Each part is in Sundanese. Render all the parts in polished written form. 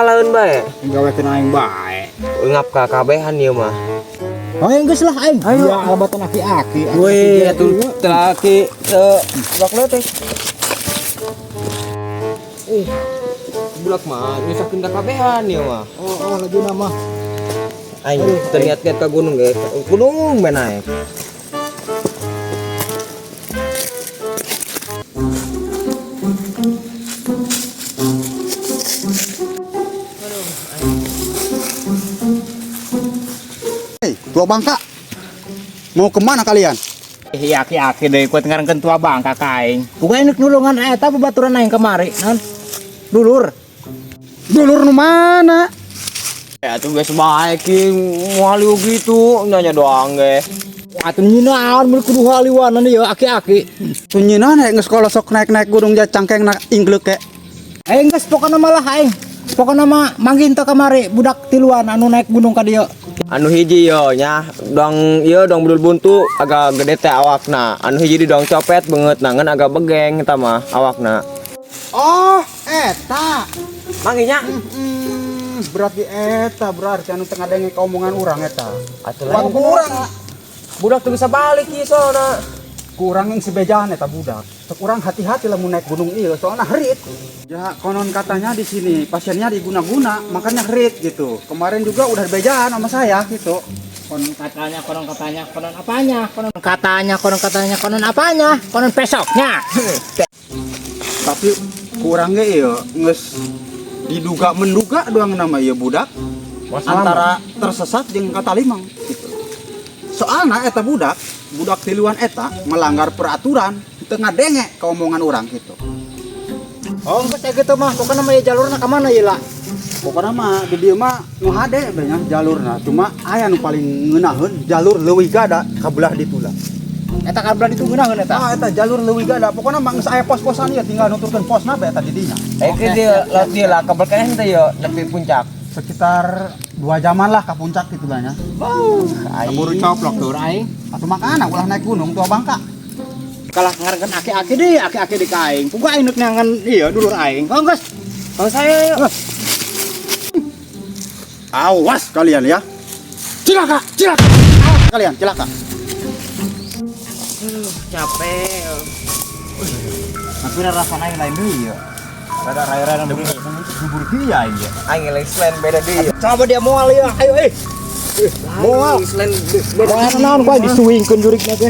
Kalaeun bae. Gawekeun aing bae. Ngap ka kabehan ieu mah. Oh, geus lah aing. Ayo alabatan aki-aki. Wih, atuh telaki teu budak leutik. Ih, budak mah nyusahkeun ka kabehan ieu mah. Oh, oh lagi nama. Aing teu niat-niat ka gunung ge. Gunung bae naik. Hei, tua bangka. Mau kemana kalian? Ih, aki-aki deui kuat ngarankeun tua bangka ka aing. Bukan enek nulungan eta babaturan aing kamari, naon? Dulur. Dulur nu mana? Ya atuh geus bae ki moal gitu nanya doang ge. Atuh nyinaon mun kudu haliwanan ieu aki-aki. Tuh nyinaon he geus kolosok naik-naik gunung ja cangkeng na ingleuk ke. Aing geus pokona malah aing. Pokona mah manggih teu kamari budak tiluan anu naik gunung ka dieu. Anu hiji yo nya dong ieu dong budul buntu agak gede teh awakna. Anu hiji di dong copet beungeut nangan agak begeng eta mah awakna. Oh, eta. Manggih nya. Berarti eta berarti anu tengah denge omongan urang eta. Atuh Lain lain kurang. Budak tuh bisa balik ieu soalna. Kurang yang sebejaan eta budak. Sok urang hati-hati lah mun naik gunung ieu soalna herit. Ya konon katanya di sini pasiennya diguna-guna makanya herit gitu. Kemarin juga udah bejaan sama saya gitu. Konon katanya, konon katanya, konon apanya? Konon katanya, konon katanya, konon apanya? Konon pesoknya. Tapi kurang ge ieu geus diduga menduga doang nama ieu budak antara tersesat jeung katalimang gitu. Soalna eta budak, budak tiluan eta melanggar peraturan teu ngadenge ka omongan urang gitu. Oh, geus gitu mah, pokona mah ieu jalurna ka mana ieu lah? Pokona mah di dieu mah nu hade we nya jalurna, cuma aya nu paling ngeunaheun jalur Leuwih Gada ka belah ditu lah. Eta ka belah ditu ngeunaheun eta. Ah, eta jalur Leuwih Gada, pokona mah geus aya pos-posan ieu tinggal nuturkeun posna bae eta di dinya. Eh ke dia laut dia lah kabel keneh teh yo nepi puncak. Sekitar 2 jaman lah ka puncak gitu lah nya. Wow, Kaburu coplok Tur aing. Atuh makana ulah naik gunung tua bangka. Kalah ngarankeun aki-aki deui, aki-aki di ka aing. Puguh aing neuk neangan ieu dulur aing. Oh, geus. Oh, saya yuk. Awas kalian ya. Cilaka, cilaka. Awas kalian, cilaka. Aduh, capek. Tapi rasana aing lain deui ya. Rada raya-raya bubur kieu aing ya. Aing lain selain beda deui. Coba dia moal ieu, ayo eh. Moal. Selain beda. Moal naon ku aing disuwingkeun jurigna teh.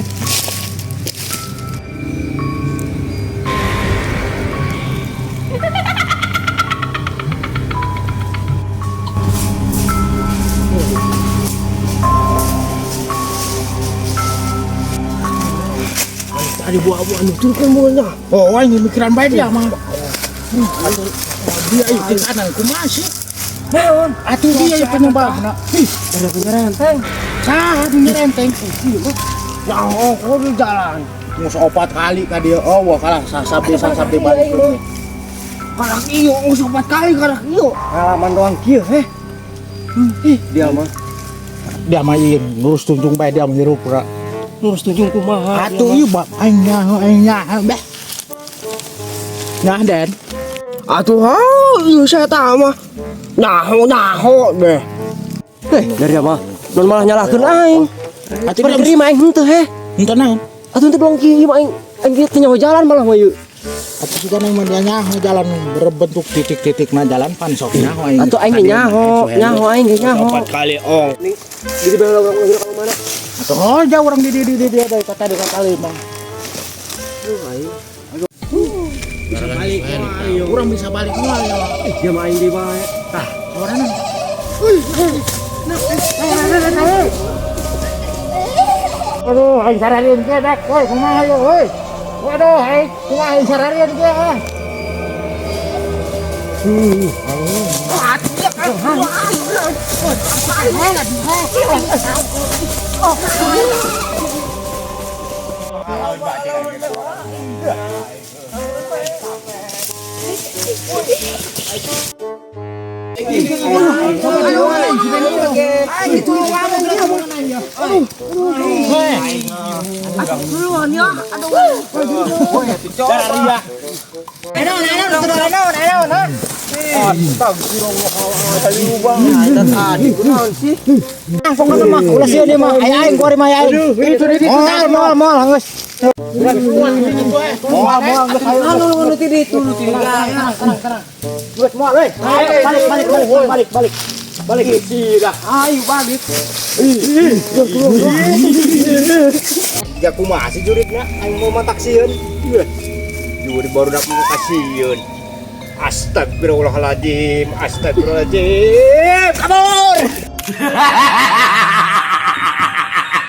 Tadi buah-buah nuturkeun mulanya. Oh, aing mikiran bae dia mah. Atuh dia ieu ke kanan kumaha sih? Naon? Atuh dia ieu penyebabna. Ih, ada penyerenteng. Saha penyerenteng? Ya, oh, di jalan. Mus opat kali ka dia. Oh, wah kalah sasabe balik. Kalah ieu mus opat kali kalah ieu. Pengalaman doang kieu heh. Ih, dia mah. Dia mah ieu lurus tunjung bae dia mah hirup ra. Lurus tunjung kumaha? Atuh ieu bab aing nyaho aing nyaho beh. Nah, Den. Atuh ha, ieu saya tah mah. Nyaho nyaho deh. Eh, dari apa? Non malah nyalahkeun aing. Atuh Atuh diri mah aing henteu heh. Henteu naon? Atuh henteu dong kieu mah aing aing kieu teu nyaho jalan malah mah ieu. Atuh suka nang mah dia nyaho jalan berbentuk titik-titik na jalan pan sok nyaho aing. Atuh aing ge nyaho, nyaho aing ge nyaho. Opat kali ong. Di bawah orang orang mana? Atuh oh jauh orang di dari kota di kota lima. Aduh aing. Bisa balik ayo orang bisa balik moal ya. Ih, dia mah aing di bae. Tah, sorangan. Aduh, aing sararieun ge dek, woi kumaha ieu woi. Waduh, aing kumaha aing sararieun ge ah. Astagfirullahaladzim. Eta tadi kunaon sih? Pokoknya mah ulah sieun dia mah. Aya aing kuari mah aya aing. Moal moal moal geus. Moal moal geus ayo. Anu nu ti ditu nu ti Tenang tenang tenang. Geus moal euy. Balik balik balik balik balik. Balik. Dah. Ayo balik. Ya kumaha sih jurigna aing mau matak sieun. Jurig baru dak mau kasieun. Astagfirullahaladzim, astagfirullahaladzim. Kabur!